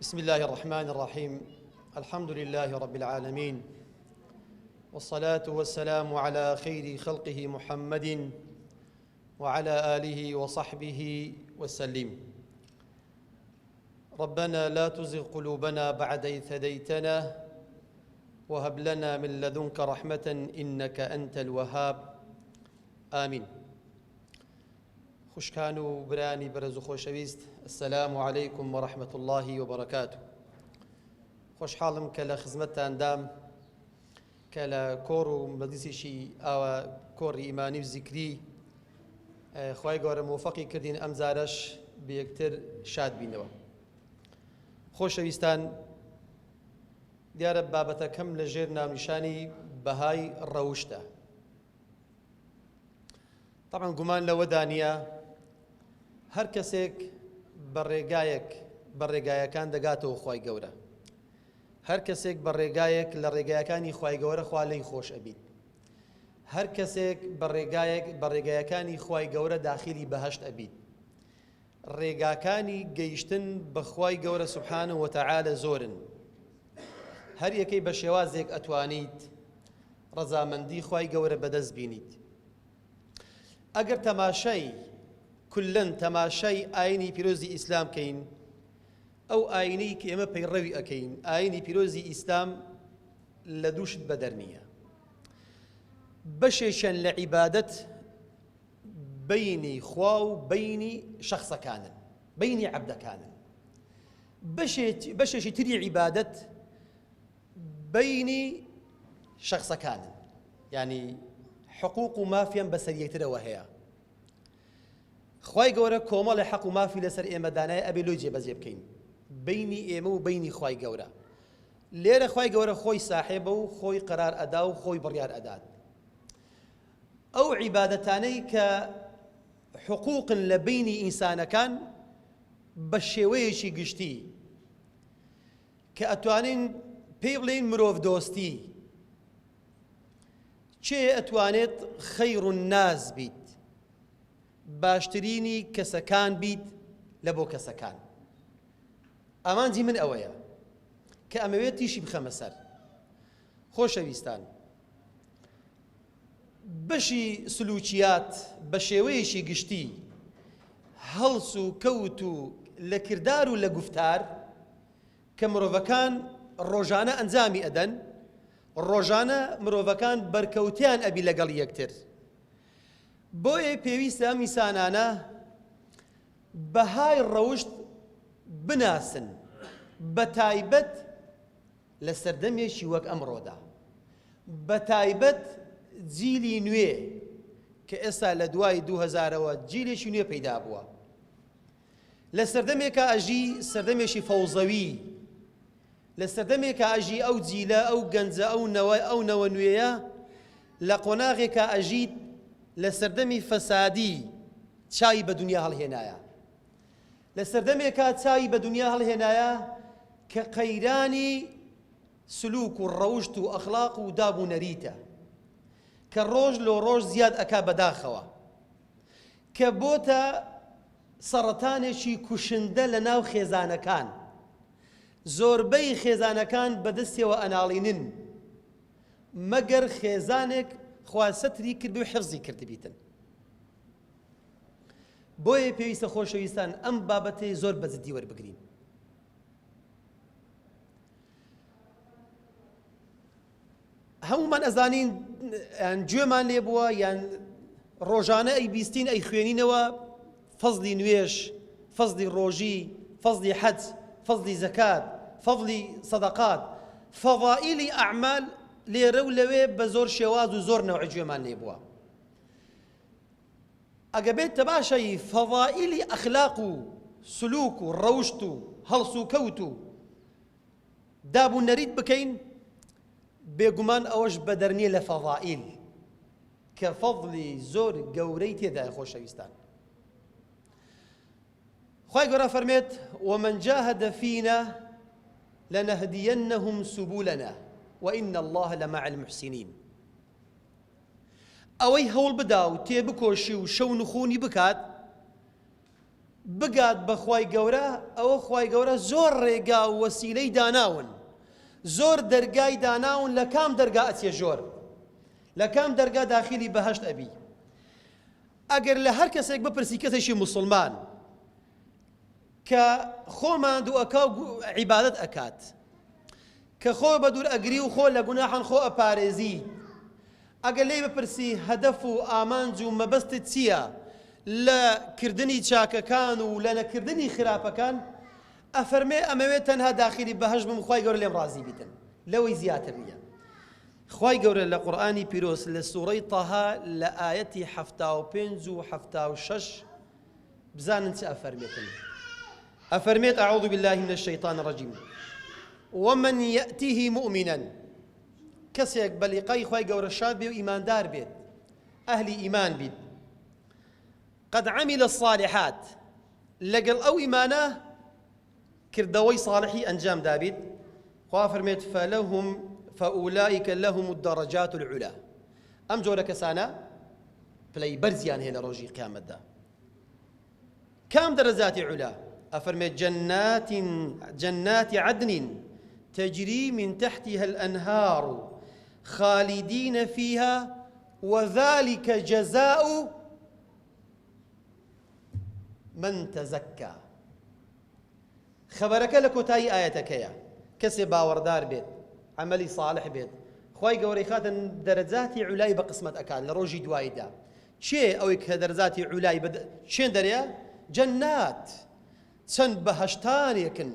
بسم الله الرحمن الرحيم الحمد لله رب العالمين والصلاة والسلام على خير خلقه محمد وعلى آله وصحبه وسلم ربنا لا تزغ قلوبنا بعد إذ هديتنا وهب لنا من لدنك رحمة إنك أنت الوهاب آمين خوشکان و برایانی بەرز و خۆشەویست السلام علیکم و رحمة اللە و بەرەکاته خۆشحاڵم کە لە خزمەتتاندام کە لە کۆڕ و مەجلیسێکی ئاوا کۆڕی ئیمانی و زیکری خوای گەورە مۆفەقی کردین ئەم جارەش بەیەکتر شاد بینەوە خۆشەویستان دیارە بابەتەکەم لە ژێر ناونیشانی بەهای ڕەوشتە تەبعەن گومان لەوەدا نییە هەر کەسێک بە ڕێگایەک بە ڕێگایەکان دەگاتەوە خوای گەورە هەر کەسێک بە ڕێگایەک لە ڕێگایەکانی خوای گەورە خوا لێی خۆش ئەبیت هەر کەسێک بە ڕێگایەک بە ڕێگایەکانی خوای گەورە داخلی بەهەشت ئەبیت ڕێگاکانی گەیشتن بە خوای گەورە سبحانە وتعالە زۆرن هەر یەکەی بە شێوازێک ئەتوانیت ڕەزامەندی خوای گەورە بەدەست بینیت ئەگەر تەماشای کولەن تەماشای ئاینی پیرۆزی ئیسلام کەین ئەو ئاینەی کە ئێمە پەیڕەوی ئەکەین ئاینی پیرۆزی ئیسلام لە دووشت بەدەر نییە بەشێکیان لە عیبادەت بینی خوا و بینی شخصەکانن بینی عەبدەکانن بەشێکی تری عیبادەت بەینی شەخسەکانن یانی حقوق و مافیان بەسەر یەکترەوە هەیە خوای گەورە کۆمەڵی حەق و مافی لەسەر ئێمە دانای ئەبێ لۆی جێبەجێ بکەین بینی ئێمە و بینی خوای گەورە لێرە خوای گەورە خۆی ساحێبە و خۆی قەرار ئەدا و خۆی بڕیار ئەدات ئەو عیبادەتانەی کە حقوقن لە بینی ئینسانەکان بە شێوەیەکی گشتی کە ئەتوانین پێی بڵێین مرۆڤدۆستی، کێ ئەتوانێت خەیر الناس بیت، باشترینی کەسەکان بیت لە بۆ کەسەکان. ئامانجی من ئەوەیە کە ئەمەوێت تیشی بخەمە سەر. خۆشەویستان، بەشی سلوکیات بە شێوەیەکی گشتی هەڵس و کەوت و لە کردار و لە گوفتار کە مرۆڤەکان ڕۆژانە ئەنجامی ئەدەن، ڕۆژانە مرۆڤەکان بەرکەوتیان ئەبی لەگەڵ یەکتر. بۆیە پێویستە ئەم ئینسانانە بەهای ڕەوشت بناسن، بەتایبەت لە سەردەمێکی وەک ئەمڕۆدا، بەتایبەت جیلی نوێ کە ئێستا لە دوای دووهەزارەوە جیلێکی نوێ پەیدا بووە، لە سەردەمێکا ئەژی سەردەمێکی فەوزەوی، لە سەردەمێکا ئەژی ئەو جیلە، ئەو گەنجە، ئەو نەوە، ئەو نەوە نوێیە لە قۆناغێکا ئەژیت لە سەردەمی فەسادی چاوی بە دونیا هەڵهێنایە. لە سەردەمێکا چاوی بە دونیا هەڵهێنایە کە قەیرانی سلوک و ڕەوشت و ئەخلاق و داب و نەریتە کە ڕۆژ لۆ ڕۆژ زیاد ئەکا بەداخەوە کە بۆتە سەڕەتانێکی کوشندە لە ناو خێزانەکان زۆربەی خێزانەکان بەدەستیەوە ئەناڵینن مەگەر خێزانێک خوا سەتری کردبی و حفزی کردبیتن. بۆیە پێویستە خۆشەویستان ئەم بابەتەی زۆر بە جدی وەربگرین. هەمومان ئەزانین یان گوێمان لێ بووە یان ڕۆژانە ئەی بیستین ئەی خوێنینەوە فەزلی نوێش فەزلی ڕۆژی فەزلی حەج فەزلی زەکات فەزلی سەدەقات فەضائیلی ئەعمال لێرە و لەوێ بە زۆر شێواز و زۆر نەوع گوێمان لێ بووە ئەگە بێت تەماشای فەضائیلی ئەخلاق و سلوک و ڕەوشت و هەڵسوکەوت و داب و نەریت بکەین بێگومان ئەوەش بەدەر نییە لە فەضائیل کە فەضلی زۆر گەورەی تێدایە خۆشەویستان خوای گەورە فەرمێت ومن جاهد فینا لنهدینهم سبلنا وإن الله لمع المحسنین ئەوەی هەوڵ بدا و تێبکۆشی و شەونخوونی بکات. بگات بە خوای گەورە ئەوە خوای گەورە زۆر ڕێگا و وەسیلەی داناون زۆر دەرگای داناون لە کام دەرگا ئەچێ ژۆر لە کام دەرگا داخیلی بەهەشت ئەبی ئەگەر لە هەر کەسێک بپرسی کەسێکی موسڵمان کە خۆ ماندوو ئەکا و عیبادەت ئەکات کە خۆ بە دوور ئەگری و خۆ لە گوناحان خۆ ئەپارێزی ئەگەر لێی بپرسی هەدەف و ئامانج و مەبەستت چییە لە کردنی چاکەکان و لە نەکردنی خراپەکان ئەفەرمێ ئەمەوێت تەنها داخلی بەهەشت بم خوای گەورە لێم ڕازی بیتن لەوەی زیاتر نییە خوای گەورە لە قورئانی پیرۆز لە سوڕەی طه لە ئایەتی 75 و 76 بزانن چ ئەفەرمێتن ئەفەرمێت اعوذ بالله من الشیطان الرجیم ومن یأتیه مؤمنا کەسێک بە لیقای خوای گەورە شاد بێ و ئیماندار بێت ئەهلی ئیمان بیت قد عمل الصالحات لەگەڵ ئەو ئیمانە کردەوەی صالحی ئەنجام دابیت خوا فەرمێت فلهم فأولئك لهم الدرجات العلا ئەم جۆرە کەسانە پلەی بەرزیان هەیە لە ڕۆژی قیامەتدا کام دەرەجاتی عولا؟ ئەفەرمێت جنات جنات عدن تجري من تحتها الأنهار خالدين فيها وذلك جزاء من تزكى خەبەرەکە لە کۆتایی ئایەتەکەیە کەسێ باوەڕدار بێت عەمەلی صالح بێت خوای گەورەی خاتە دەرەجاتی عولای بە قسمەت ئەکات لە ڕۆژی دواییدا کێ ئەوەی کە دەرەجاتی عولای بە چێن دەرێ جەنات چەند بەهەشتانێکن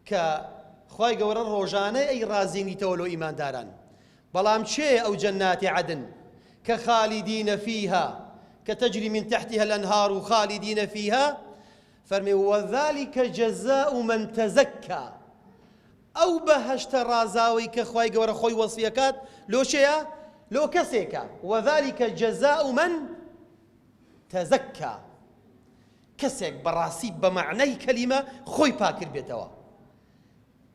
کە خوای گەورە ڕۆژانە ئەی ڕازینیتەوە لۆ ئیمانداران بەڵام کێ ئەو جەناتی عەدن کە خالیدین فیها کە تجری من تحتها الانهار خالدین فیها فەرمی وذلک جزاء من تزکی ئەو بەهەشتە ڕازاوەی کە خوای گەورە خۆی وەسفی ئەکات لۆ چێیە؟ لۆ کەسێکە وذلک جزاء من تزکی کەسێک بەڕاستی بە مەعنای کەلیمە خۆی پاکردبێتەوە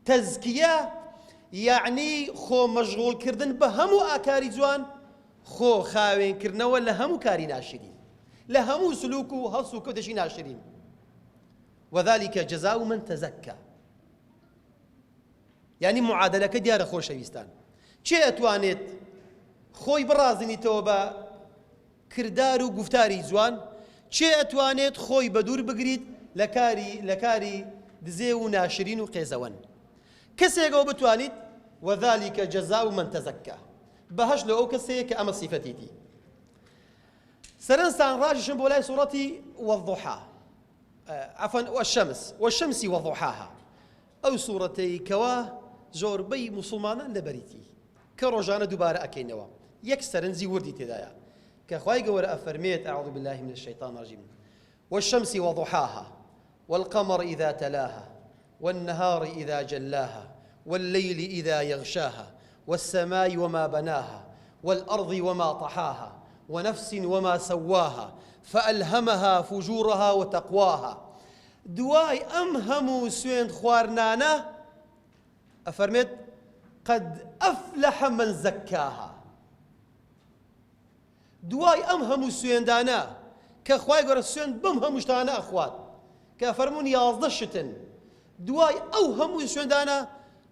تەزکیە یەعنی خۆ مەشغوڵ کردن بە هەموو ئاکاری جوان، خۆ خاوێن کردنەوە لە هەموو کاری ناشرین، لە هەموو سلوک و هەڵس و کەوتێکی ناشرین. وذلک جزاء من تزکا. یعنی معادلەکە دیارە خۆشەویستان. کێ ئەتوانێت خۆی بڕازنیتەوە بە کردار و گوفتاری جوان، کێ ئەتوانێت خۆی بەدوور بگریت لە کاری لە کاری دزێو و ناشرین و قێزەوەن؟ کەسێک ئەوە بتوانیت، وذلک جزاء من تزکی، بەهەشت لۆ ئەو کەسەیە کە ئەمە سیفەتیتی. سەرنجتان ڕاکێشم بۆ لای سوڕەتی والضحی، عفوا والشمس، والشمس وضحاها، ئەو سوڕەتەی کەوا زۆربەی موسڵمانان لەبەریتی. کە ڕۆژانە دووبارە ئەکەینەوە یەک سەرنجی وردی تێدایە کە خوای گەوەرە ئەفەرمێت اعوذ باللە من الشیطان الرجیم والشمس وضحاها والقمر اذا تلاها والنهار اذا جلاها والليل اذا يغشاها والسماء وما بناها والأرض وما طحاها ونفس وما سواها فألهمها فجورها وتقواها دوای ئەم هەموو سوێند خواردنانە ئەفەرمێت، قد افلح من زکاها، دوای ئەم هەموو سوێندانە کە خوای گەورە سوێند بەم هەموو شتانە ئەخوات کە ئەفەرموون 11 شتن دوای ئەو هەموو سوێندانە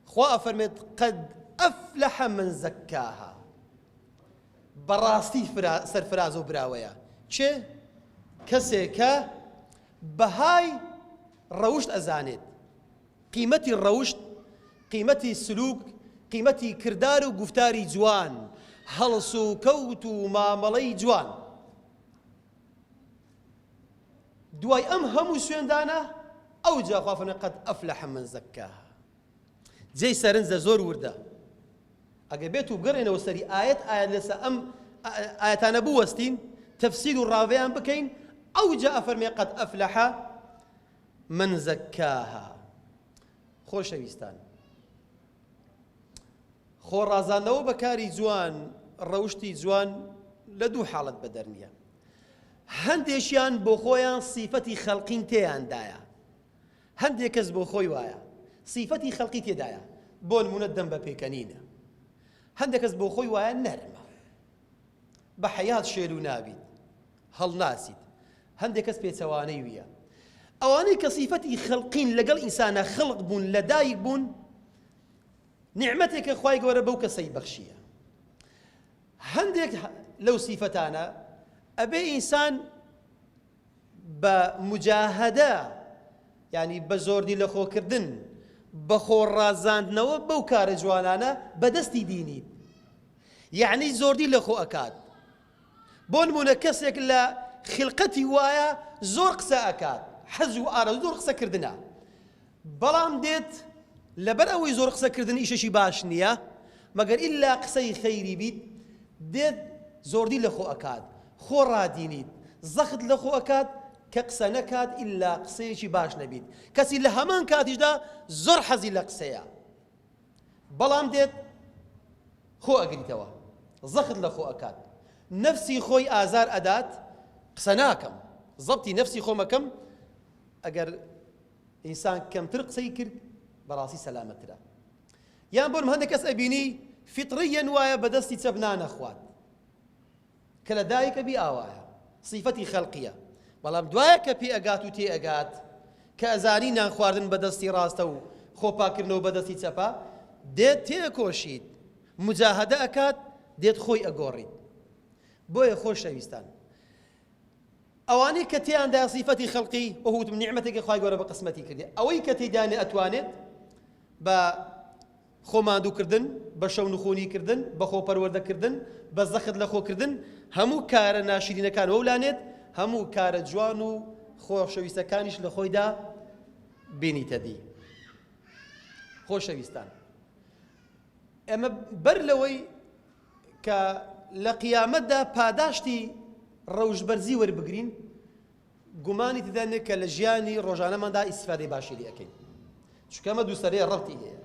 خوا ئەفەرمێت قد افلح من زکاها بەڕاستی سەرفراز و براوەیە چێ کەسێک کە بەهای ڕەوشت ئەزانێت قیمەتی ڕەوشت، قیمەتی سلوک، قیمەتی کردار و گوفتاری جوان، هەڵسوکەوت و مامەڵەی جوان. دوای ئەم هەموو سوێندانە ئەوجا خوا فەرمووی قد افلح من زکاها. جێی سەرنجە زۆر وردە. ئەگەر بێت و بگەڕێنەوە سەری ئایەت ئایەت لەسە ئەم ئایەتانە بوەستین تەفسیر و ڕاڤەیان بکەین ئەوجا ئەفەرمێ قد افلح من زکاها خۆشەویستان خۆ ڕازاندنەوە بە کاری جوان ڕەوشتی جوان لە دوو حاڵەت بەدەر نییە هەندێکیان بۆ خۆیان سیفەتی خەڵقین تێیاندایە هەندێک کەس بۆ خۆی وایە سیفەتی خەڵقی تێدایە بۆ نمونە دەم بە پێکەنینە هەندێک کەس بۆ خۆی وایە نەرمە بە حەیات شێر و نابیت هەڵناسیت هەندێک کەس پێچەوانەی ویە. ئەوانەی کە سیفەتی خەلقین لەگەڵ ئینسانە خەڵق بوون لەدایک بوون نیعمەتێکە خوای گەورە بەو کەسەی بەخشیە. هەندێک لەو سیفەتانە ئەبێ ئینسان بە موجاهەدە یانی بە زۆردی لەخۆکردن بە خۆ ڕازاندنەوە بەو کارە جوانانە بەدەستی دینیت یعنی زۆردی لەخۆ ئەکات بۆ نمونە کەسێک لە خلقەتی وایە زۆر قسە ئەکات حەز و ئارەزوو زۆر قسەکردنە بەڵام دێت لەبەر ئەوەی زۆر قسە کردن ئیشێکی باش نییە مەگەر ئیلا قسەی خەیری بیت دێت زۆردی لەخۆ ئەکات خۆ ڕادینیت زەخت لەخۆ ئەکات کە قسە نەکات ئیلا قسەیەکی باش نەبیت کەسی لە هەمان کاتیشدا زۆر حەزی لە قسەیە بەڵام دێت خۆ ئەگریتەوە زەخت لە خۆ ئەکات نەفسی خۆی ئازار ئەدات قسە ناکەم زەبتی نەفسی خۆمەکەم ئەگەر ئینسان کەمتر قسەی کرد بەڕاستی سەلامەتترە یان بۆنم هەندێک کەس ئەبینی فیتڕیەن وایە بەدەستی چەپ نانەخوات کە لە دایکە بی ئاوایە سیفەتی خەلقیە بەڵام دوایە کە پێ ئەگات و تێ ئەگات کە ئەزانی نان خواردن بەدەستی ڕاستە و خۆ پاکردنەوە بەدەستی چەپە دێت تێکۆشیت مجاهدە ئەکات دێت خۆی ئەگۆڕیت بۆیە خۆشەویستان ئەوانەی کە تێیاندا سیفەتی خەلقی وەکو وتم نیعمەتێکی خوای گەورە بە قسمەتی کردی ئەوەی کە تێیدا نیە ئەتوانێت بە خۆ ماندووکردن بە شەونخونی کردن بە خۆ پەروەردەکردن بە زەخت لە خۆکردن هەموو کارە ناشرینەکان وەولانێت هەموو کارە جوان و خۆشەویستەکانیش لە خۆیدا بینیتە دی خۆشەویستان ئێمە بەر لەوەی کە لە قیامەتدا پاداشتی ڕەوشت بەرزی وەربگرین، گومانی تێدا نیە کە لە ژیانی ڕۆژانەماندا ئیستیفادەی باشی لێ ئەکەین. چونکە ئەمە دووسەرەیە ڕەبتی هەیە.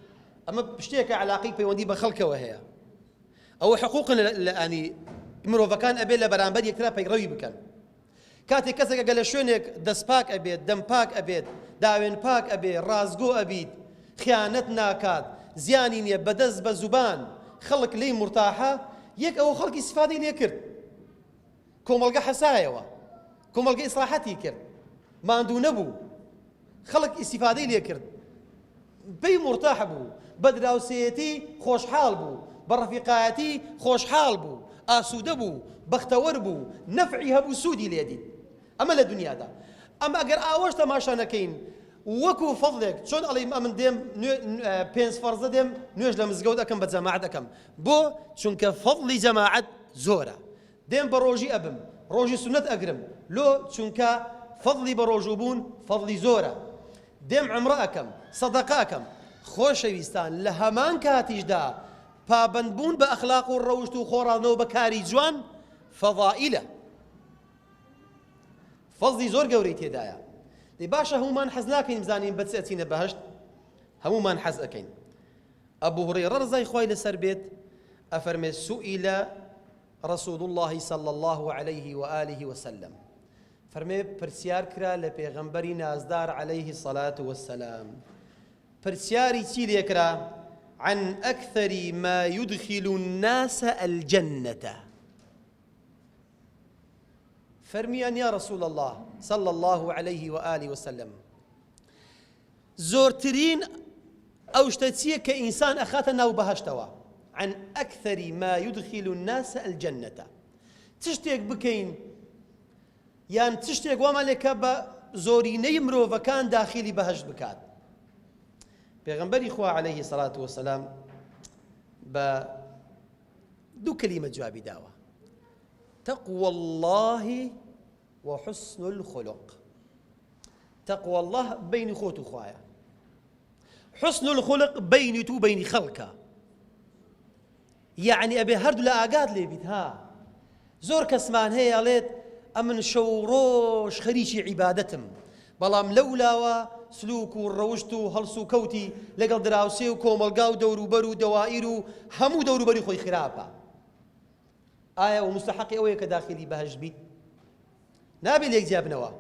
ئەمە شتێکە عەلاقەی پەیوەندی بە خەڵکەوە هەیە. ئەوە حقوقن لە ئانی مرۆڤەکان ئەبێ لە بەرامبەر یەکترا پەیڕەوی بکەن. کاتێک کەسێک ئەگەر لە شوێنێک دەستپاک ئەبێت، دەمپاک ئەبێت، داوێنپاک ئەبێ، ڕاستگۆ ئەبیت، خیانەت ناکات، زیانی نیە، بە دەست بە زوبان خەڵک لێی مورتاحە، یەک ئەوە خەڵک ئیستیفادەی لێ کرد، کۆمەڵگە حەسایەوە، کۆمەڵگە ئیسراحەتی کرد، ماندوو نەبوو، خەڵک ئیستیفادەی لێ کرد، پێی مورتاح بوو، بە دراوسێیەتی خۆشحاڵ بوو، بە ڕەفیقایەتی خۆشحاڵ بوو، ئاسوودە بوو، بەختەوەر بوو، نەفعی هەبوو سوودی لێ دیت. ئەمە لە دونیادا. ئەم ئەگەر ئاوەش تەماشا نەکەین وەکو فەزڵێک چۆن ئەڵێی ئەمن دێم پێنج فەرزە دێم نوێژ لە مزگەوت ئەکەم بە جەماعەت ئەکەم بۆ؟ چونکە فەزڵی جەماعەت زۆرە. دێم بە ڕۆژی ئەبم ڕۆژی سوننەت ئەگرم لۆ؟ چونکە فەزڵی بە ڕۆژوو بوون فەزڵی زۆرە. دێم عومرە ئەکەم، سەدەقە ئەکەم. خۆشەویستان لە هەمان کاتیشدا پابەند بوون بە ئەخلاق و ڕەوشت و خۆڕاندنەوە بە کاری جوان فەزائیلە. فەزڵی زۆر گەورەی تێدایە. دەی باشە هەموومان حەز ناکەین بزانین بە چ ئەچینە بەهەشت؟ هەموومان حەز ئەکەین. ئەبو هوڕەیڕە ڕەزای خوای لەسەر بێت ئەفەرمێ سوئیلە رسول اللە صلی اللە علیه و آله وسلم فەرمێ پرسیار کرا لە پێغەمبەری نازدار علیه الصلاة والسلام پرسیاری چی لێکرا عن أكثر ما يدخل الناس الجنة فەرمیان یا رسول الله صلى الله عليه وآله وسلم زۆرترین ئەو شتە چییە کە ئینسان ئەخاتە ناو بەهەشتەوە؟ عن اکثر ما یدخل الناس الجنە چ شتێک بکەین یان چ شتێک وامان لێ کە بە زۆرینەی مرۆڤەکان داخلی بەهەشت بکات؟ پێغەمبەری خوا عەلەیهی سەڵات وەسەلام بە دوو کەلیمە جوابی داوە تقوى الله وحسن الخلق تقوى اللە بەینی خۆت و خوایە حسن الخلق بەینی تو بەینی خەڵکە یعنی ئەبێ هەردوو لە ئاگات لێ بیت ها زۆر کەسمان هەیە ئەڵێت ئەمن شەو ڕۆژ خەریکی عیبادەتم بەڵام لەولاوە سلوک و ڕەوشت و هەڵس و کەوتی لەگەڵ دراوسێ و کۆمەڵگا و دەوروبەر و دەوائیر و هەموو دەوروبەری خۆی خراپە ئایا ئەو مستحقی ئەوەیە کە داخلی بەهەشت بیت نابێ لێک جیا بنەوە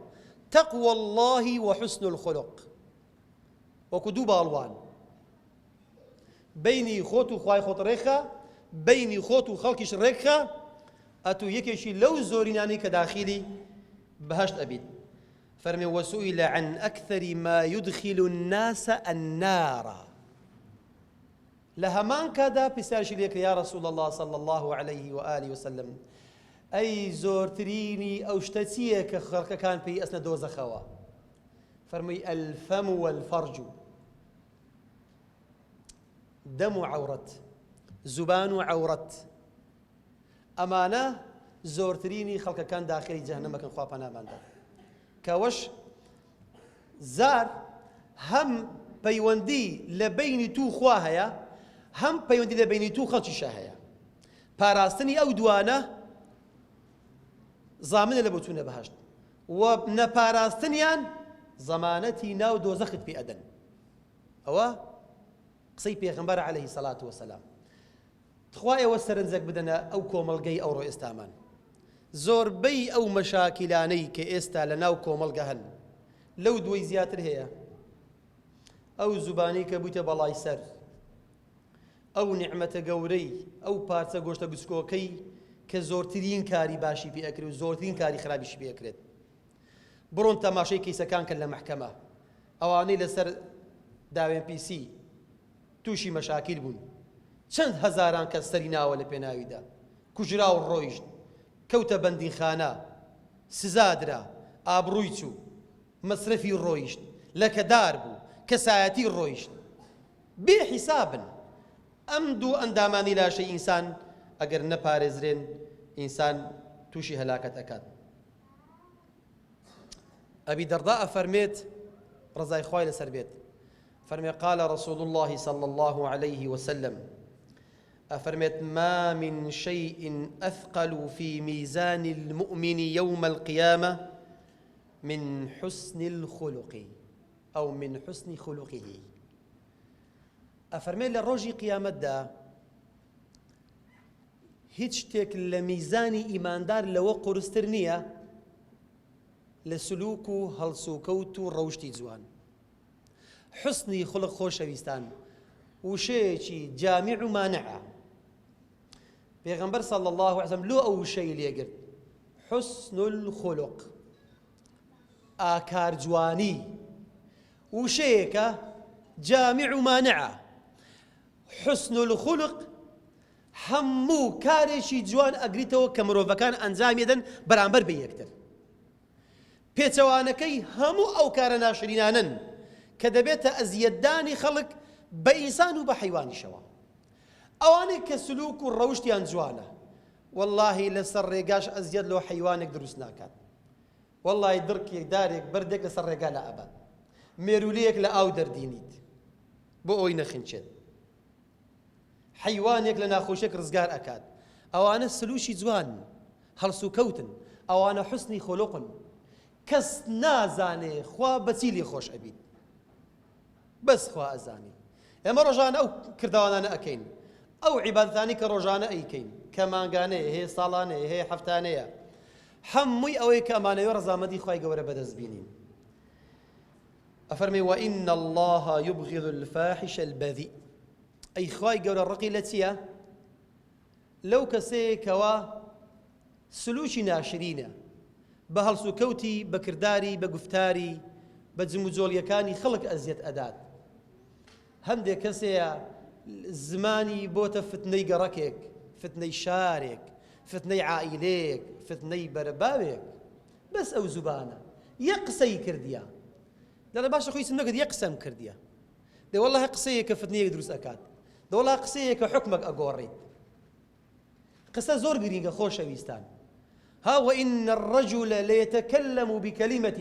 تقوى اللە وحسن الخلق وەکو دوو باڵوان بینی خۆت و خوای خۆت ڕێکخە بینی خۆت و خەڵکیش ڕێکخە ئەتو یەکێکی لەو زۆرینانەی کە داخیلی بەهەشت ئەبیت. فەرمی وسئل عن أكثر ما يدخل الناس النار لە هەمان کاتدا پرسیارشی لێ کرد یا رسول اللە صلی اللە علیه و آله وسلم ئەی زۆرترینی ئەو شتە چییە کە خەڵکەکان پێی ئەچنە دۆزەخەوە؟ فەرمووی الفم والفرج دەم و عەورەت زوبان و عەورەت ئەمانە زۆرترینی خەڵکەکان داخلی جەهەنەمەکەن خوا پەنامان دات کەوەش زار هەم پەیوەندی لە بەینی تو خوا هەیە هەم پەیوەندی لە بەینی تو خەڵکیشە هەیە پاراستنی ئەو دوانە زامنە لە بۆ چوونە بەهەشت و نەپاراستنیان زەمانەتی ناو دۆزەخت پێ ئەدەن ئەوە قسەی پێغەمبەر عەلەیهی سەلات وەسەلام تخوا ئێوە سەرنجەک بدەنە ئەو کۆمەڵگەی ئەوڕۆ ئێستامان. زۆربەی ئەو مەشاکیلانەی کە ئێستا لە ناو کۆمەڵگە هەن لەو دووەی زیاتر هەیە. ئەو زوبانەی کە بوویتە بەڵای سەر، ئەو نیعمەتە گەورەی، ئەو پارچە گۆشتە گچکۆکەی کە زۆرترین کاری باشی پێ ئەکرێت و زۆرترین کاری خراپیشی پێ ئەکرێت. بڕۆن تەماشای کەیسەکان کەن لە مەحکەمە. ئەوانەی لەسەر داوێن پیسی تووشی مەشاکیل بوون چەند هەزاران کەس سەری ناوە لە پێناویدا کوژرا و ڕۆیشت کەوتە بەندینخانە سزا درا ئابڕووی چوو مەسرەفی ڕۆیشت لەکەدار بوو کەسایەتی ڕۆیشت بێ حیسابن ئەم دوو ئەندامانی لاشەی ئینسان ئەگەر نەپارێزرێن ئینسان تووشی هەلاکەت ئەکات. ئەبی دەرداء ئەفەرمێت ڕەزای خوای لەسەر بێت فەرمێ قال رسول الله صلى الله عليه وسلم ئەفەرمێت ما من شيء أثقل في ميزان المؤمن يوم القيامة من حسن الخلق أو من حسن خلقه ئەفەرمێت لە ڕۆژی قیامەتدا هیچ شتێک لە میزانی ئیماندار لەوە قورستر نییە لە سلوک و هەڵسوکەوت و ڕەوشتی جوان. حوسنی خوڵق خۆشەویستان وشەیەکی جامیع و مانعە. پێغەمبەر صلی الله علیه وسلم لۆ ئەو وشەی لێگرت حسن الخلق ئاکار جوانی وشەیەکە جامیع و مانعە حسن الخلق هەموو کارێکی جوان ئەگریتەوە کە مرۆڤەکان ئەنجامی دەن بەرامبەر بە یەکتر. پێچەوانەکەی هەموو ئەو کارە ناشرینانەن کە دەبێتە ئەزیەتدانی خەڵک بە ئینسان و بە حەیوانیشەوە. ئەوانەی کە سلوک و ڕەوشتیان جوانە وەڵاهی لەسەر ڕێگاش ئەزیەت لۆ حەیوانێک دروست ناکات. وەڵاهی دڕکێک دارێک بەردێک لەسەر ڕێگا لائەبات. مێروولەیەک لە ئاو دەردینیت بۆ ئەوەی نەخنکێت. حەیوانێک لە ناخۆشیەک ڕزگار ئەکات ئەوانە سلوکی جوانن هەڵسوکەوتن ئەوانە حوسنی خولوقن کەس نازانێ خوا بەچی لێ خۆش ئەبیت بەس خوا ئەزانێ ئێمە ڕۆژانە ئەو کردەوانانە ئەکەین ئەو عیبادەتانی کە ڕۆژانە ئەیکەین کە مانگانەیە هەیە ساڵانەیە هەیە هەفتانەیە هەمووی ئەوەی کە ئەمانەوێ ڕەزامەندی خوای گەورە بەدەست بینین ئەفەرمێ وإن اللە یبغض الفاحش البذیء ئەی خوای گەورە ڕقی لە چییە؟ لەو کەسەیە کەوا سلوکی ناشرینە بە هەڵسوکەوتی بە کرداری بە گوفتاری بە جموجۆڵیەکانی خەڵک ئەزیەت ئەدات هەندێک کەسەیە زمانی بۆتە فتنەی گەڕەکێک فتنەی شارێک فتنەی عائیلەیەک فتنەی بەرەباوێک بەس ئەو زوبانە یەک قسەی کردیە دەڵێ باشە خۆ هیچم نەکرد یەک قسەم کردیە دە وەڵڵا قسەیەکە فتنەیەک دروست ئەکات دە وەڵڵا قسەیەکە حکمەک ئەگۆڕیت قسە زۆر گرینگە خۆشەویستان ها وإن الرجل ليتكلم بكلمة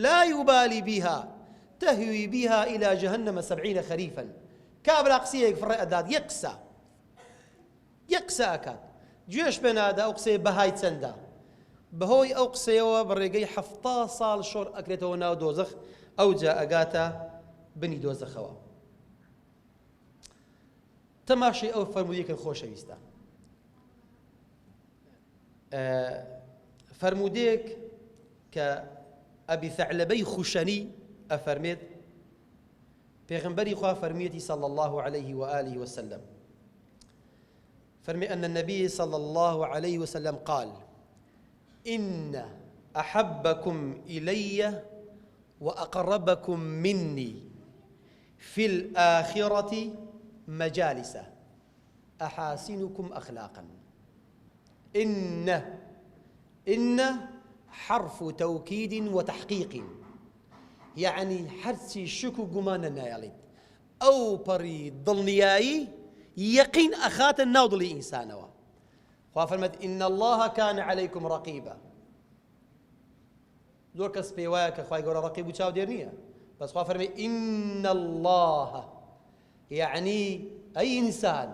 لا يبالي بها تهوي بها إلى جهنم سبعين خريفا کابرا قسەیەک فڕێ ئەدات یەک قسە یەک قسە ئەکات گوێش پێ نادا ئەو قسەیە بەهای چەندە بەهۆی ئەو قسەیەوە بە ڕێگەی حەفتا ساڵ شۆڕ ئەکرێتەوە ناو دۆزەخ ئەوجا ئەگاتە بنی دۆزەخەوە تەماشەی ئەو فەرموودەی کرد خۆشەویستە فەرموودەیەک کە ئەبی ثعلبەی خوشەنی ئەفەرمێت پێغەمبەری خوا فەرموویەتی صلی اللە علیه و آله وسلم فەرمی أن النبي صلى الله عليه وسلم قال إن أحبكم إلي وأقربكم مني في الآخرة مجالس أحاسنكم أخلاقا. إن إن حرف توكيد وتحقيق، یەعنی هەرچی شک و گومانە نایەڵیت، ئەوپەڕی دڵنیایی یەقین ئەخاتە ناو دڵی ئینسانەوە. خوا فەرمێت إن الله كان عليكم رقيبا. زۆر کەس پێی وایە کە خوای گەورە ڕەقیب و چاودێر نییە، بەس خوا فەرمی إن الله، یەعنی ئەی ئینسان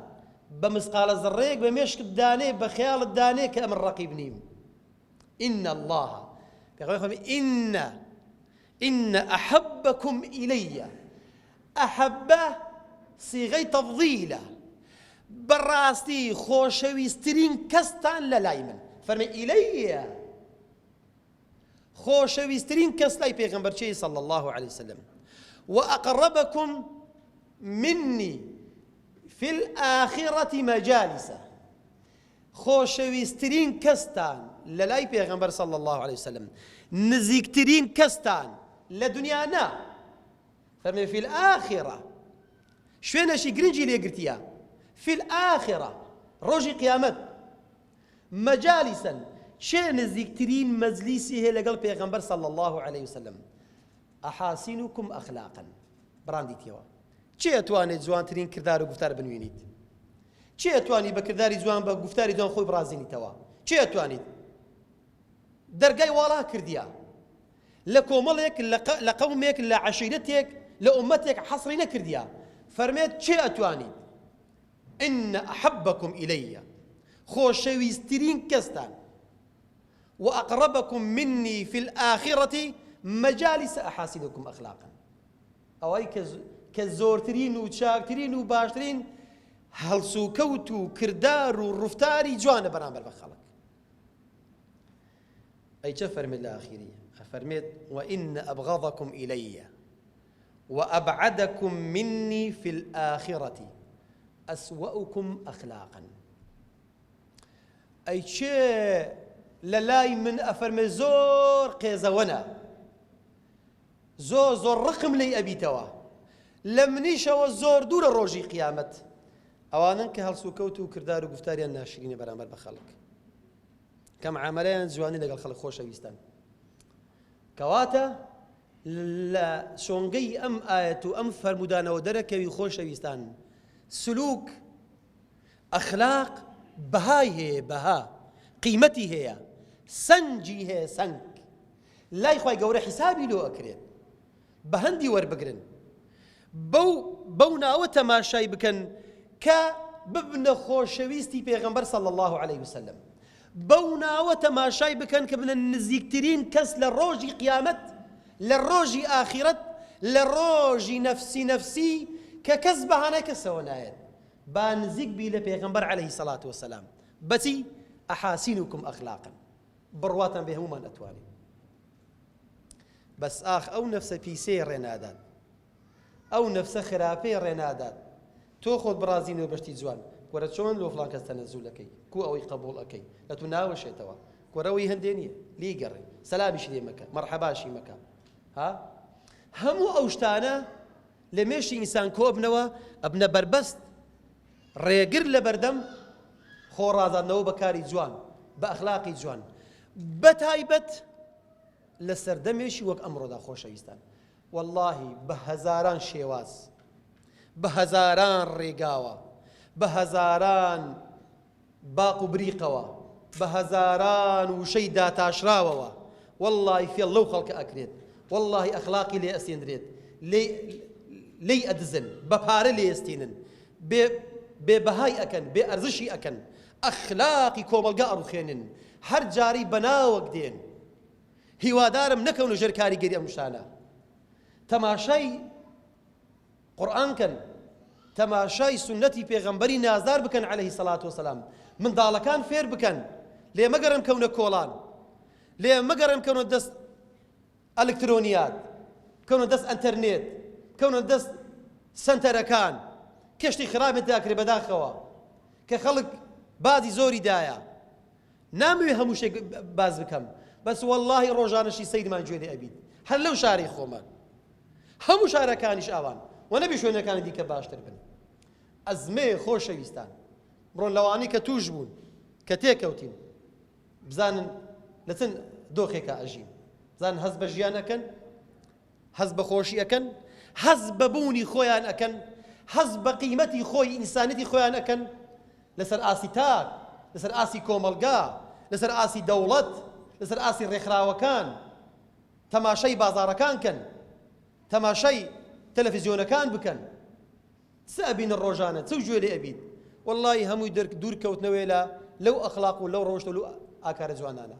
بە مسقالە زەڕەیەک بە مێشکت دانێ، بە خەیاڵت دانێ کە ئەمن ڕەقیب نیم. إن الله، پێغەمبەر فەرمی إن إن أحبكم إلي، أحب صيغەی تەفضیلە، بەڕاستی خۆشەویستترین کەستان لە لای من. فەرمی إلي، خۆشەویستترین کەس لای پێغەمبەر چێی صلی الله علیه وسلم. وأقربكم مني في الآخرة مجالس، خۆشەویستترین کەستان لە لای پێغەمبەر صلی الله علیه وسلم، نزیکترین کەستان لە دنیا نا، فەرمی فی الآخرە، شوێنەشی گرنگی لێگرتیە، فی الآخرە ڕۆژی قیامەت، مجالسا چێ نزیکترین مەجلیسی هەیە لەگەڵ پێغەمبەر صلی الله علیه وسلم، ئەحاسینکم ئەخلاقا، بڕاندیتەوە چێ ئەتوانێت جوانترین کردار و گفتار بنوێنیت، چێ ئەتوانی بە کرداری جوان بە گفتاری جوان خۆی بڕازێنیتەوە، چێ ئەتوانیت دەرگای واڵا کردیە لە کۆمەڵێک لە قەومێک لە عەشیرەتێک لە ئومەتێک حەسری نەکردیە، فەرمێت چێ ئەتوانیت إن أحبكم إلي، خۆشەویستترین کەستان، وأقربكم مني في الآخرة مجالس أحاسنكم أخلاقا، ئەوەی کە زۆرترین و چاکترین و باشترین هەڵسوکەوت و کردار و ڕفتاری جوانە بەرامبەر بە خەڵک. ئەی چە فەرمێت لە ئاخیری؟ ئەفەرمێت وإن أبغضكم إلي وأبعدكم مني في الآخرة أسوأكم أخلاقا. ئەی چێ لە لای من ئەفەرمێ زۆر قێزەوەنە، زۆر زۆر ڕقم لێی ئەبیتەوە، لە منیشەوە زۆر دوورە ڕۆژی قیامەت، ئەوانەن کە هەڵسوکەوت و کردار و گفتاریان ناشرینە بەرامبەر بە خەڵک، کە معامەلەیان جوانی لەگەڵ خەڵک خۆشەویستن. کەواتە لە سۆنگەی ئەم ئایەت و ئەم فەرموودانەوە دەرەکەوی خۆشەویستان، سلوک ئەخلاق بەهای هەیە، بەها قیمەتی هەیە، سەنجی هەیە، سەنگ لای خوای گەورە حیسابی لۆ ئەکرێت، بە هەندی وەربگرن، بەو بەو ناوە تەماشای بکەن کە ببنە خۆشەویستی پێغەمبەر صلی الله علیه وسلم، بەو ناوە تەماشای بکەن کە بنە نزیکترین کەس لە ڕۆژی قیامەت، لە ڕۆژی ئاخیرەت، لە ڕۆژی نەفسی نەفسی کە کەس بەهانای کەسەوە نایەت، با نزیک بی لە پێغەمبەر علیه الصلاة والسلام بەچی؟ ئەحاسینکم ئەخلاقا، بڕواتان بێ هەموومان ئەتوانین، بەس ئاخ ئەو نەفسە پیسەی ڕێ نادات، ئەو نەفسە خراپەی ڕێ نادات تۆ خۆت بڕازینەوە بەشتی جوان، وەرە چۆن لۆ فڵان کەس تەنەزول ئەکەی، کو ئەوەی قبوڵ ئەکەی لە تو ناوەشێتەوە، کورە ئەوەی هەندێ نییە لێی گەڕێ، سەلامیشی لێ مەکە، مەرحەباشی مەکە، ها هەموو ئەو شتانە لە مێشی ئینسان کۆبنەوە ئەبنە بەربەست ڕێگر لە بەردەم خۆ ڕازاندنەوە بە کاری جوان، بە ئەخلاقی جوان، بە تایبەت لە سەردەمێکی وەک ئەمڕۆدا خۆشەویستان وەڵاهی بە هەزاران شێواز، بە هەزاران ڕێگاوە، بە هەزاران باق و بریقەوە، بە هەزاران وشەی داتاشراوەوە وەڵڵاهی فێڵ لەو خەڵکە ئەکرێت، وەڵڵاهی ئەخلاقی لێ ئەستێندرێت، لێی لێی ئەدزن، بە پارە لێ ئەستێنن، بێ بێ بەهای ئەکەن، بێ ئەرزشی ئەکەن، ئەخلاقی کۆمەڵگا ئەڕوخێنن، هەر جارەی بەناوەک دێن. هیوادارم نەکەونە ژێر کاریگەری ئەم شتانە. تەماشای قورئان کەن، تەماشای سوننەتی پێغەمبەری نازدار بکەن علیە سەلات وسلام، منداڵەکان فێر بکەن، لێ مەگەڕێن بکەونە کۆڵان، لێ مەگەڕێن بکەونە دەست ئەلکترۆنیات، بکەونە دەست ئەنتەرنێت، بکەونە دەست سەنتەرەکان، کەشتی خراپێت داکرێ بەداخەوە کە خەڵک بازی زۆری دایە. نامەوێ هەموو شتێک باس بکەم بەس وەڵاهی ڕۆژانەشی سەیرمان گوێ لێ ئەبیت. هەر لەو شارەی خۆمان. هەموو شارەکانیش ئاوان و نەبی شوێنەکانی دیکە باشتر بن. ئەزمەیە خۆشەویستان. بڕۆن لەوانەی کە تووش بوون، کە تێکەوتین، بزانن لە چەند دۆخێکا ئەژین. بزانن هەست بە ژیان ئەکەن، هەست بە خۆشی ئەکەن، هەست بە بوونی خۆیان ئەکەن، هەست بە قیمەتی خۆی ئینسانیەتی خۆیان ئەکەن لەسەر ئاستی تاک، لەسەر ئاستی کۆمەڵگا، لەسەر ئاستی دەوڵەت، لەسەر ئاستی ڕێکخراوەکان. تەماشای بازاڕەکان کەن، تەماشای تەلەفزیۆنەکان بکەن. چ ئەبینن ڕۆژانە چ گوێ لێ ئەبیت وەڵڵاهی هەمووی دەرک دوور کەوتنەوەیە لە لەو ئەخلاق و لەو ڕەوشت و لەو ئاکارە جوانانە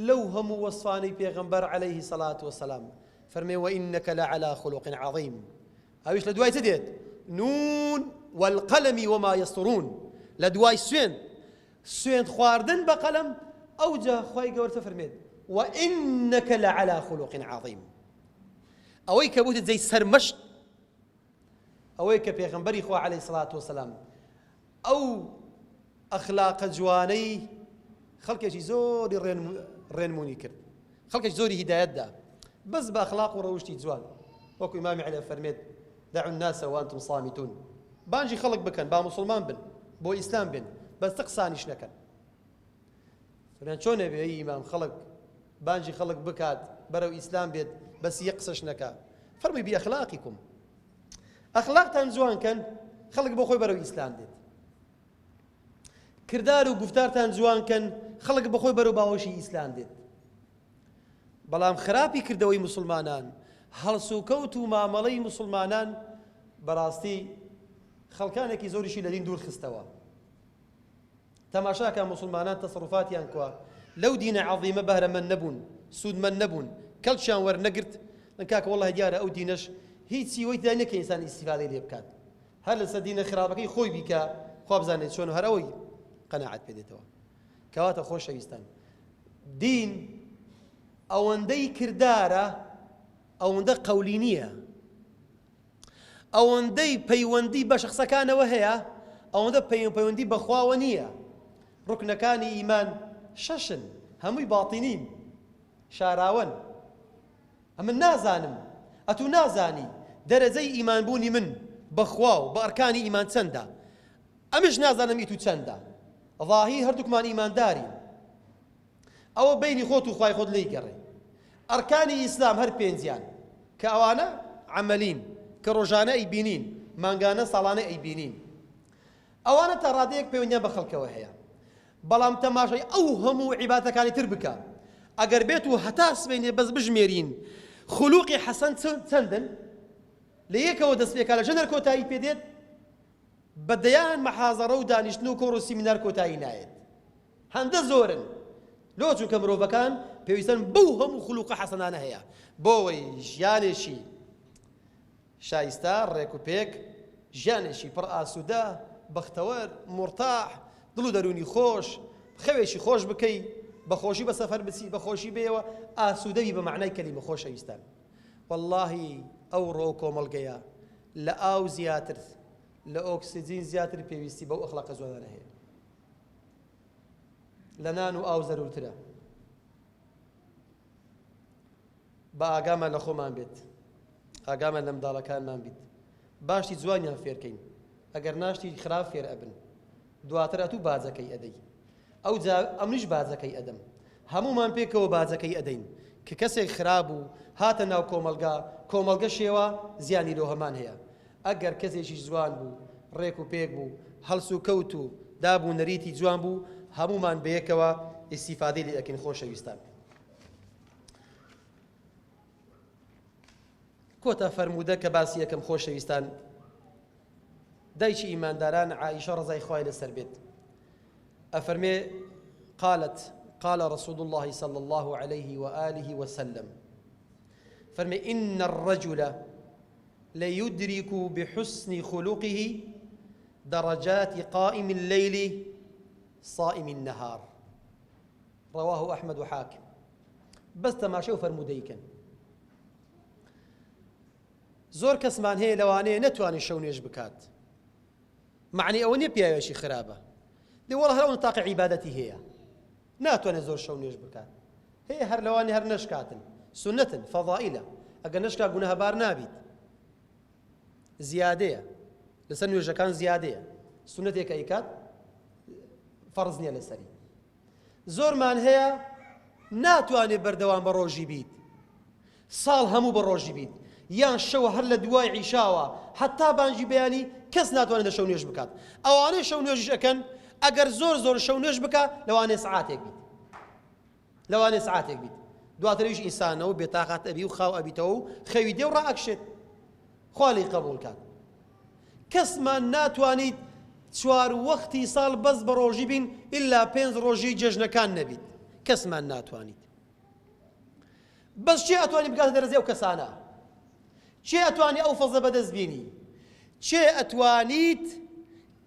لەو هەموو وەسفانەی پێغەمبەر عەلەیهی سەڵات وەسەلام فەرمێ وئینەکە لەعەلا خولوق عەظیم ئەویش لە دوای چ دێت نون والقلم وما يسطرون لە دوای سوێند سوێند خواردن بە قەلەم ئەوجا خوای گەورە فەرمێت وئینەکە لەعەلا خولوق عەظیم ئەوەی کە بووتە جێی سەرمەشق ئەوەی کە پێغەمبەری خوا عەلەیهی سڵات وسلام ئەو ئەخلاقە جوانەی خەڵکێکی زۆری ڕێنمونی کرد خەڵکێکی زۆری هیدایەت دا بەس بە ئەخلاق و ڕەوشتی جوان وەکو ئیمامی عەلی فەرمێت دعوا الناس وانتم صامتون بانگی خەڵک بکەن با موسڵمان بن بۆ ئیسلام بن بەس قسانیش نەکەن فەرمیان چۆن ئەبێ ئەی ئیمام خەڵک بانگی خەڵک بکات بەرەو ئیسلام بێت بەس یەک قسەش نەکا فەرمی بی ئەخلاقیکم ئەخلاقتان جوان کەن خەڵک بۆ خۆی بەرەو ئیسلام دێت کردار و گفتارتان جوان کەن خەڵک بە خۆی بەرەو باوەشی ئیسلام دێت بەڵام خراپی کردەوەی مسلمانان هەڵسوکەوت و مامەڵەی مسلمانان بەڕاستی خەڵکانێکی زۆریشی لە دین دوور خستەوە تەماشاکە موسڵمانان تەسەروفاتیان کوا لەو دینە عەزیمە بەهرەمەند نەبوون سوودمەند نەبوون کەڵکیان وەرنەگرت من کاکە وەڵڵاهی دیارە ئەو دینەش هیچی وەی تیا نیە کە ئینسان ئیستیفادەی لێ بکات هەر لەسەر دینە خراپەکەی خۆی بیکا خوا بزانێت چۆن و هەر ئەوەی قەناعەت پێ دێتەوە کەواتە خۆشەویستان دین ئەوەندەی کردارە ئەوەندە قەولی نییە ئەوەندەی پەیوەندی بە شەخسەکانەوە هەیە ئەوەندە پەیوەندی بە خواوە نییە. ڕوکنەکانی ئیمان شەشن، هەمووی باتینین، شاراوەن. ئەمن نازانم، ئەتوو نازانی دەرەجەی ئیمان بوونی من بە خوا و بە ئەرکانی ئیمان چەندە. ئەمش نازانم ئی توو چەندە. ظاهیر هەردووکمان ئیماندارین. ئەوە بەینی خۆت و خوای خۆت لێی گەڕێ. ئەرکانی ئیسلام هەر پێنجیان کە ئەوانە عەمەلین کە ڕۆژانە ئەیبینین مانگانە ساڵانە ئەیبینین ئەوانە تا ڕادەیەک پەیوەندیان بە خەڵکەوە هەیە بەڵام تەماشای ئەو هەموو عیبادەتەکانی تر بکە ئەگەر بێت و هەتا سبەینێ بەس بژمێرین خولوقی حەسەن چەندن لە یەکەوە دەست پێکا لە ژەنەر کۆتایی پێ دێت بە دەیان مەحازەڕە و دانیشتن و کۆڕ و سیمینار کۆتایی نایەت هەندە زۆرن لۆ چونکە مرۆڤەکان پێویستن بەو هەموو خولوقە حەسەنانە هەیە بۆوەی ژیانێکی شایستە ڕێک و پێک ژیانێکی پڕ ئاسوودە بەختەوەر مورتاح دڵ و دەروونی خۆش خەوێکی خۆش بکەی بە خۆشی بە سەفەر بچی بە خۆشی بێەوە ئاسوودەوی بە مەعنای کەلیمە خۆشەویستان واللهی ئەوڕۆ کۆمەڵگەیە لە ئاو زیاتر لە ئۆکسجین زیاتر پێویستی بەو ئەخلاقە جوانانە هەیە لە نان و ئاو زەرورترە با ئاگامان لە خۆمان بێت ئاگامان لە منداڵەکانمان بیت باشی جوانیان فێرکەین ئەگەر ناشتی خراپ فێر ئەبن دواتر ئەتوو باجەکەی ئەدەی ئەو جا ئەمنیش باجەکەی ئەدەم هەمومان پێکەوە باجەکەی ئەدەین کە کەسێک خراپ بوو هاتە ناو کۆمەلگا کۆمەلگە شێوە زیانی لۆ هەمان هەیە ئەگەر کەسێکیش جوان بوو، ڕێک و پێک بوو، هەڵسوکەوت و داب و نەریتی جوان بوو، هەموومان بەیەکەوە ئیستیفادەی لێ ئەکەین خۆشەویستان. کۆتا فەرموودە کە باسی ئەکەم خۆشەویستان، دایکی ئیمانداران عائیشە ڕەزای خوای لەسەر بێت ئەفەرمێ قالت قال رسول الله صلى الله عليه وآله وسلم فرمي إن الرجل ليدرك بحسن خلقه درجات قائم الليل صائم النهار رواه أحمد وحاکم بەس تەماشا و فەرموودەی کەن زۆر کەسمان هەیە لەوانەیە نەتوانێت شەو نوێژ بکات معنی ئەوە نییە پیاوێکی خراپە دێ وەڵا هەر ئەو تاقی عیبادەتی هەیە ناتوانێت زۆر شەو نوێژ بکات هەیە هەر لەوانی هەر نەشکاتن. سوننەتن، فەضائیلە، ئەگەر نەشکا گوناهبار نابیت، زیادەیە لەسەر نوێژەکان زیادەیە، سوننەتێکە ئەیکات فەرز نییە لەسەری. زۆرمان هەیە ناتوانێت بەردەوام بە ڕۆژی بیت، ساڵ هەموو بە ڕۆژی بیت، یان شەو هەر لە دوای عیشاوە هەتا بانگی بەیانی کەس ناتوانێت لە شەو نوێژ بکات. ئەوانەی شەو نوێژیش ئەکەن ئەگەر زۆر زۆر شەو نوێژ بکا لەوانەیە سەعاتێک بیت، لەوانەیە سەعاتێک بیت، دواتر ئەویش ئینسانە و بێتاقەت ئەبی و خاو ئەبیتەوە و خەوی دێ و ڕائەکشێت. خوا لێی قەبوڵ کات. کەسمان ناتوانیت چوار وەختی ساڵ بەس بە ڕۆژی بین ئیلا پێنج ڕۆژی جەژنەکان نەبیت، کەسمان ناتوانیت. بەس کێ ئەتوانی بگاتە دەرەجەی ئەو کەسانە؟ کێ ئەتوانی ئەو فەزڵە بەدەست بینی؟ کێ ئەتوانیت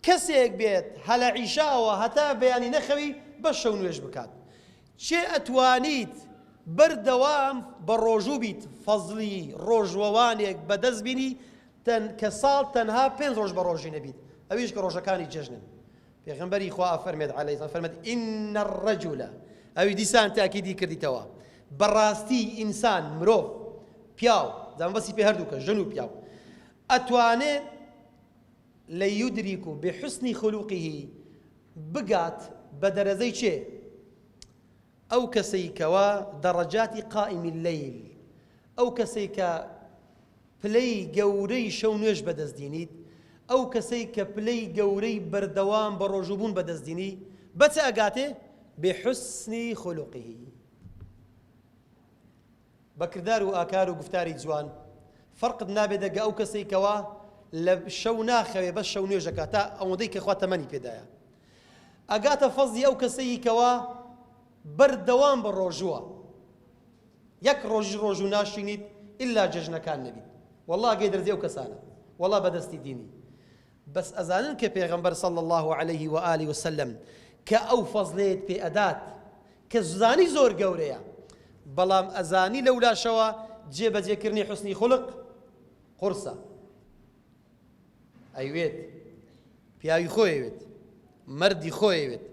کەسێک بێت هەلە عیشاوە هەتا بەیانی نەخەوی بەس شەو نوێژ بکات؟ کێ ئەتوانیت بەردەوام بە ڕۆژوو بیت فەزڵی ڕۆژوەوانێک بەدەست بینی تەن کە ساڵ تەنها پێنج ڕۆژ بە ڕۆژی نەبیت ئەویش کە ڕۆژەکانی جەژنن پێغەمبەری خوا ئەفەرمێت عەلەیهی سەلام فەرمێت ان الرجل ئەوی دیسان تاکیدی کردیتەوە بەڕاستی ئینسان مرۆڤ پیاو جا مەبەستی پێ هەردووکە ژن و پیاو ئەتوانێ لەیدریک بحسن خلقه بگات بە دەرەجەی چێ ئەو کەسەی کەوا دەڕەجاتی قائم اللەیل ئەو کەسەی کە پلەی گەورەی شەو نوێژ بەدەست دینیت، ئەو کەسەی کە پلەی گەورەی بەردەوام بەڕۆژوو بوون بەدەست دینی، بە چ ئەگاتێ؟ بحسن خلقه، بە کردار و ئاکار و گوفتاری جوان، فەرقت نابێت دەگە ئەو کەسەی کەوا لە شەو ناخەوێ بەس شەو نوێژ ئەکات تا ئەوەندەی کە خوا تەمەنی پێدایە ئەگاتە فەزڵی ئەو کەسەی کەوا بەردەوام بە ڕۆژووە. یەک ڕۆژیش ڕۆژوو ناشینیت ئیلا جەژنەکان نەبیت وەڵا گەی دەرزی ئەو کەسانە وەڵا بەدەستی دینی بەس ئەزانن کە پێغەمبەر صلی اللە علیه و آله و سلم کە ئەو فەزلەیەت پێ ئەدات کە زانی زۆر گەورەیە بەڵام ئەزانی لەولاشەوە جێبەجێکردنی حوسنی خولق قورسە ئەیوێت پیاوی خۆی ئەوێت مەردی خۆی ئەوێت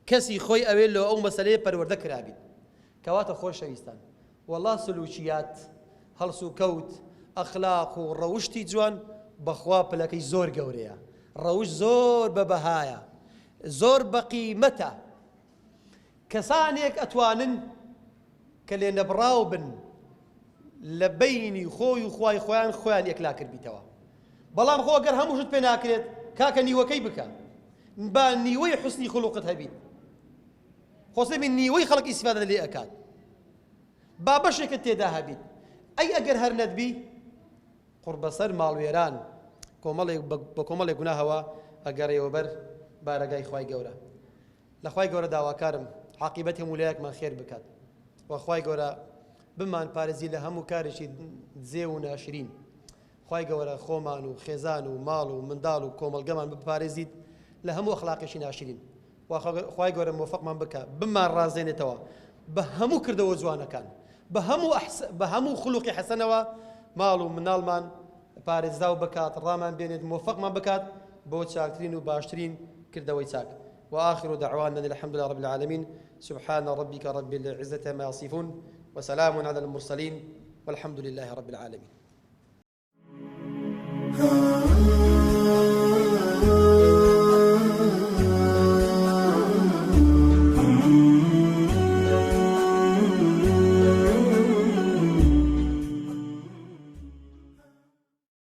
کەسی خۆی ئەوێت لۆ ئەو مەسەلەیە پەروەردە کرابیت کەواتە خۆشەویستان وەڵا سلوکیات هەڵسوکەوت ئەخلاق و ڕەوشتی جوان بەخوا پلەکەی زۆر گەورەیە ڕەوشت زۆر بە بەهایە زۆر بەقیمەتە کەسانێک ئەتوانن کە لێنەبڕاو بن لە بەینی خۆی و خوای خۆیان خۆیان یەکلا کردبیتەوە بەڵام خۆ گەر هەموو شت پێ ناکرێت کاکە نیوەکەی بکە با نیوەی حوسنی خولوقت هەبیت خۆ سەبی نیوەی خەڵک ئیسفادە لێ ئەکات با بەشێکت تێدا هەبیت ئەی ئەگەر هەر نەتبی قوڕبەسەر ماڵوێران کۆمەڵێک بە کۆمەڵێک گوناهەوە ئەگەڕێوە بەر بارەگای خوای گەورە لە خوای گەورە داواکارم عاقیبەتی هەموو لایەکمان خێر بکات و خوای گەورە بمان پارێزی لە هەموو کارێکی دزێ و ناشرین خوای گەورە خۆمان و خێزان و ماڵ و منداڵ و کۆمەڵگەمان بپارێزیت لە هەموو ئەخلاقێکی ناشرین و خوای گەورە مۆفەقمان بکە بمان ڕازێنێتەوە بە هەموو کردەوە جوانەکان بە هەموو بە هەموو خلوقی حەسەنەوە ماڵ و مناڵمان پارێزراو بکات ڕامان بێنێت مۆفەقمان بکات بۆ چاکترین و باشترین کردەوەی چاک وآخر دعوانا الحمد لله رب العالمين سبحان ربك رب العزة ما يصفون وسلام على المرسلين والحمد لله رب العالمين.